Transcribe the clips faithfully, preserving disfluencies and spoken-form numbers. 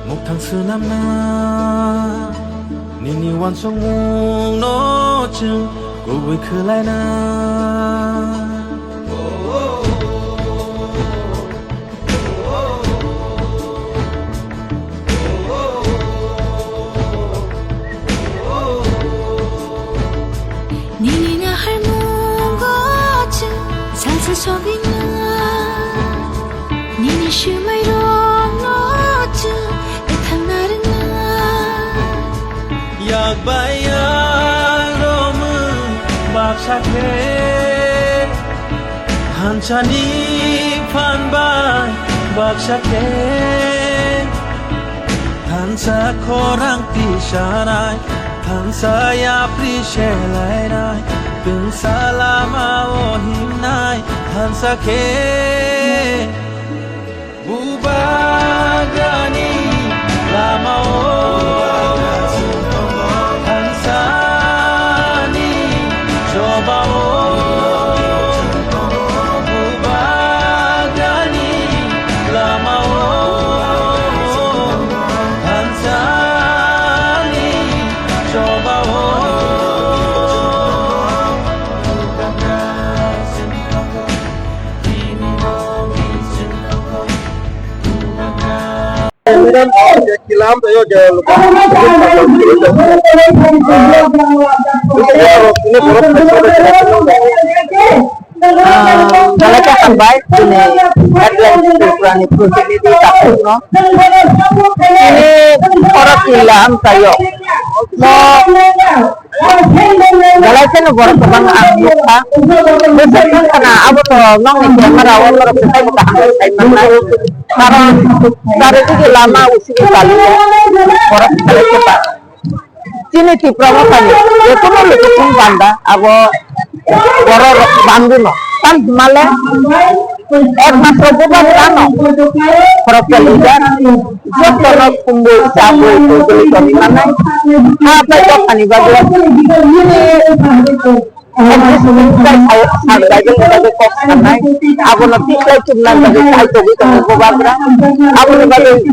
Muktang swnamna nini uansukmungno chwng kubui khwlaina. Nini naharmungo chwng salsa sogwina. Nini swmairokno chwng ethangna rwngna. Yak bai yak romwi baksa khe, thansani phan bai baksa khe. Thansa khorang tisanai, thansa yapri selainai, twngsa lama o himnai, thansa khe. Bubagrani lama o, thansani choba o, Bubagrani lama o, thansani choba o. Belai khe hambai chini headline Tripurani protinidhi takhukno. Chini oro twi la hamsaio. Mo Belai kheno borok kwbang ang nukha. Bwswk wngkha na, abo to nokni camera o norok se taibo kaham khe sai mannai. Karon charidigi lama usigi kaliya borok belai kwbang. Chini Tipra Mothani jekunu lukuthung banda abo borok rok bangwino. Tam hwnmale Ekmatro Bubagrano khoroksa leader, jotono khumui chabwi tongwi tongwi manai. Ha phai dophani bagwi chini Executive Secretary Sir Baidilni bagwi kok sanai. Abono tiklai chumna bagwi chai tongwi tongo Bubagra. Aboni bagwi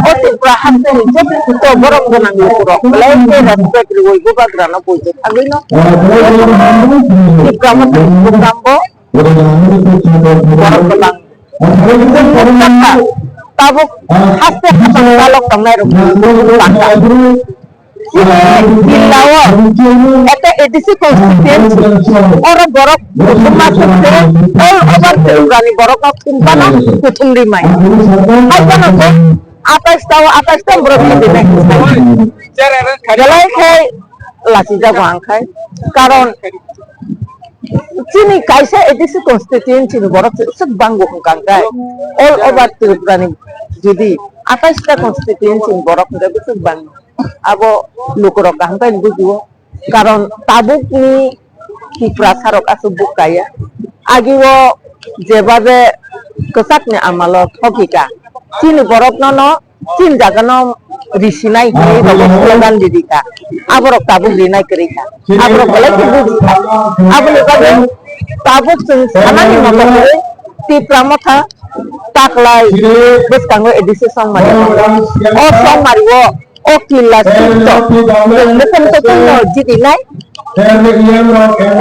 o Tripura hasteni joto borok gwnang lukurok belai khe respect rwui Bubagrano buiwi thangwino Tipra Mothani program bo borok kwbang. Tabuk haste haste chalok tongnai rok bangkha. Jillao ete A D C constituency oro borok kuthumma sukse all over Tripura ni borok no thumphano kuthum rimai. Haibano khe atais tao atais tao borok thumrimai. Belai khe lachijago ang khai. Karon chini kaisa A D C constituency ni borok swk bango hwnkha hwnkhe all over Tripura ni jodi atais ta constituency ni borok hwnkhe bwswk bango abo lukurok kaham khe bujio karon tabuk ni Tiprasa rok aswk buk kaya agi o jebabe kwchak ni amal o thokika chini borok no no Chin jaga no risinai hinwi rokbo slogan riri kha. Aborok tabuk rinai kwrwi kha. Aborok belai khe buji kha. Aboni bagwi tabuk chwng sanani moto kwrwi Tipra Motha taklai bwskango A D C Songmari tongo. O Songmari o o killa sito chwng mukhung mukhung no jidinai.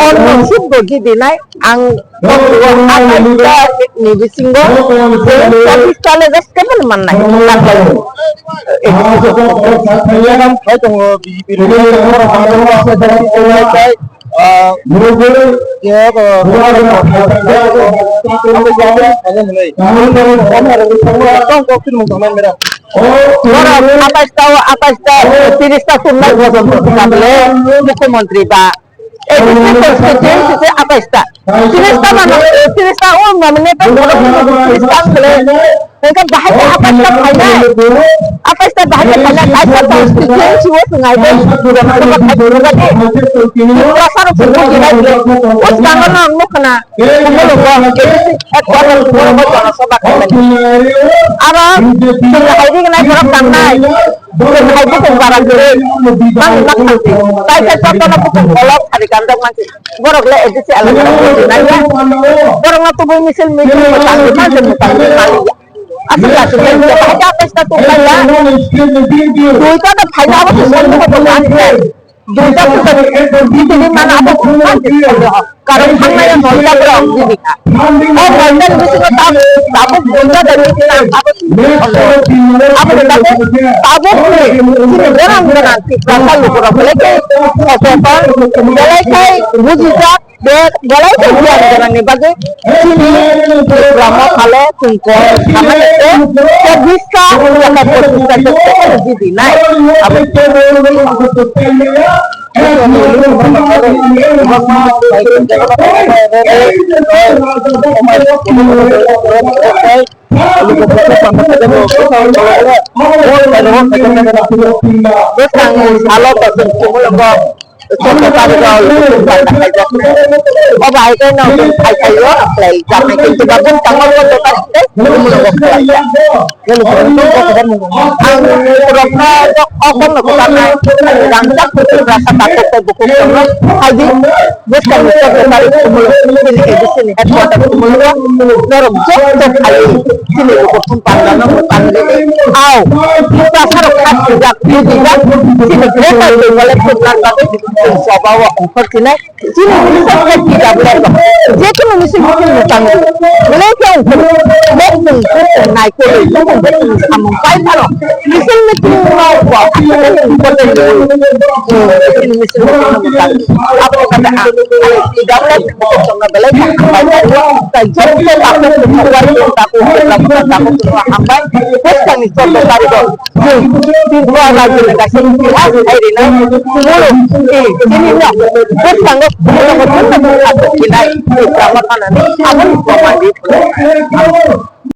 Orno sitbo gidinai ang koktwgo atai ta ni bisingo chwng chobbish ta le just kebel mannai. Hai tongo B J P ni borok hamjak ma se borok ni borok tai, ah, je, ah, tong kok tin mung tong nai mera. Borok atais ta o atais ta tiris ta chumnai bojor bojor tabole mukhyamantri ba A D C constituency se atais ta. Tiris ta mano, tiris ta o nominated borok tiris ta ang khle. Hingke bahai khe atais ta phainai. Atais ta bahai khe phainai, kaisa constituency o swngai de. Tiprasa rok swngo jinai de. O swngo no ang nukha na. Kumulungo, A D C headquarter kumulungo jonosabha khaimani. Aro chwng hai rignai borok tangnai, chwng hai bukung bara kwrwi, nang nang thangdi. Kaisa jotono bukung kolok sari kanjak mansi. Borok le A D C alaka rok naiya. Borok no tubui misil misil mwtangwi mansi mwtangwi maliya. Aswk aswk khe bahai khe atais ta tonglaila. Duita no phaina abo se songkhe bo ani khe. Duita puto tini mana abo khungma se songkhe ho. Karon thangnai ya noita borok jibika. O noita ni bisingo tab-, tabuk duita de ni tang abo songkhe. Abo de tabuk, tabuk ni chini gwnang gwnang Tiprasa lukurok belai khe socheton, belai khe bujijak. Be-, belai khe giyan gwnangni bagwi chini Tipra Mothalo chwng kok samani se chobbish ta eba pochissta se chwng kok jibinai. Abo bwskangni salo to chwng chwngmung Chwng kwcharo rok chwng kwcharo khaijak. O bai khe no chwng phai phai o khlai jaknai khe kiba bwskango bo dokan tei bumung bo khlai jak. Bini bumung bo khe bumung. Ang rok no o kon no kwcharnai. Rang chak kwchwng rasa takhuk tei bukhuk chwng no phaidi. Bwskangni chwng kwcharo bumung bini A D C ni headquarter bumung bo norok joto phai. Chini lukurok panda no mwtang rwdi. Au, Tiprasarok kha swijak, swijak, chini greater Bengal-o thumna bagwi chwng choba-o ongkhor khinai. Chini minister khe T W rok, je kunu misil misil mwtang rwdi. Belai khe ongkhor, bo chwng, bo chwng naikolwi, bo chwng, bo chwng samung pai phano. Misil misil no bo aswk important rwui. Chwng chini misil misil no mwtang rwdi. Abo kata ang, ani T W rok bo chwngno belai khe hambai khlaio. Tai joto takhuk, takhuk, takhuk, takhuk, hambai. Bwskangni chwng kwcharo rok. Chwng Tripura rajyoni kaisa itihas hai rwnai. Chumulu, eh, chini no bwskango chumulu joto bwskango khinai Tripura motha nani aboni proman di.